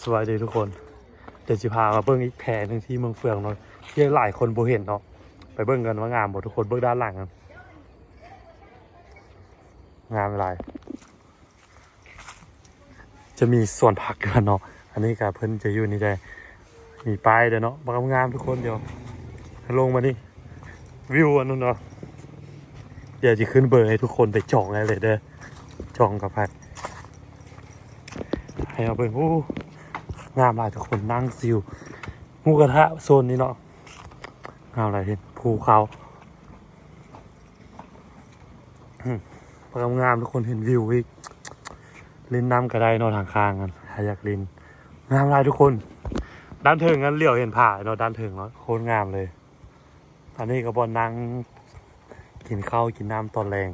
ສະບາຍດີທຸກຄົນ ດຽວຊິພາມາເບິ່ງອີກແພໜຶ່ງທີ່ເມືອງເຟືອງເນາະ ທີ່ຫຼາຍຄົນບໍ່ເຫັນເນາະ. ໄປເບິ່ງກັນວ່າງາມບໍ່ທຸກຄົນ. ເບິ່ງດ້ານຫຼັງກັນ ງາມຫຼາຍ. ຈະມີສວນຜັກຢູ່ຫັ້ນເນາະ. ອັນນີ້ກະເພິ່ນຈະຢູ່ນີ້ໄດ້ ມີປ້າຍເດ້ເນາະ. ບັກງາມທຸກຄົນ. ດຽວລົງມານີ້ ວິວອັນນັ້ນເນາະ. ດຽວຈະຂຶ້ນເບີໃຫ້ທຸກຄົນໄປຈອງໄດ້ເລີຍເດີ ຈອງກັບໃຜ ໃຫ້ເຮົາເບິ່ງ. ໂອ້ ງາມຫຼາຍທຸກຄົນ. ນັ່ງຊິວໝູກະທະໂຊນນີ້ເນາະ. ງາມຫຼາຍ. ເຫັນພູເຂົາ ອືມ ປາກງາມໆ ທຸກຄົນ. ເຫັນວິວອີກ ຫຼິ້ນນ້ຳກໍໄດ້ເນາະ ທາງຂ້າງນັ້ນ ໃຜຢາກຫຼິ້ນ. ງາມຫຼາຍທຸກຄົນ. ດ້ານເທິງນັ້ນຫຼຽວເຫັນຜາເນາະ ດ້ານເທິງເນາະ ໂຄດງາມເລີຍ. ອັນນີ້ກໍບ່ອນນັ່ງກິນເຂົ້າກິນນ້ຳຕອນແລງ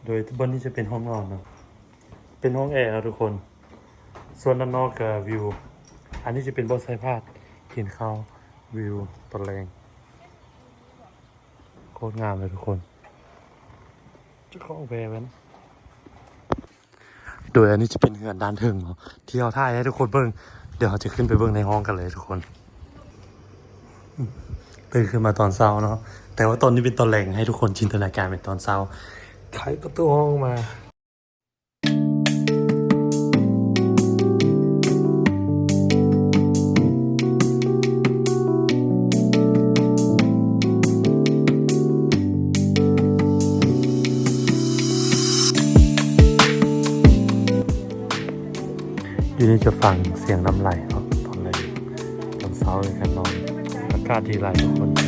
ໂດຍບ່ອນນີ້ຈະເປັນຫ້ອງນອນເນາະ ເປັນຫ້ອງແອເນາະທຸກຄົນ. ສ່ວນດ້ານນອກກໍວິວ ອັນນີ້ຈະເປັນບ່ອນໃສ່ບາດ ກິນເຂົ້າ ວິວຕອນແລງ ໂຄດງາມເລີຍທຸກຄົນ. ເຈົ້າຂອງແພແມ່ນ ໂດຍອັນນີ້ຈະເປັນເຮືອນດ້ານເທິງເນາະ ທີ່ເຮົາຖ່າຍໃຫ້ທຸກຄົນເບິ່ງ. ດຽວເຮົາຈະຂຶ້ນໄປເບິ່ງໃນຫ້ອງກັນເລີຍທຸກຄົນ. ຕື່ນຂຶ້ນມາຕອນເຊົ້າເນາະ ແຕ່ວ່າຕອນນີ້ເປັນຕອນແລງ ໃຫ້ທຸກຄົນຈິນຕະນາການເປັນຕອນເຊົ້າ. ໄຂປະຕູຫ້ອງມາ ຢູ່ນີ້ຈະຟັງສຽງນ້ຳໄຫຼເນາະ ຕອນແລງ ຕອນເຊົ້ານີ້ຄັນນອນ ອາກາດດີຫຼາຍທຸກຄົນ.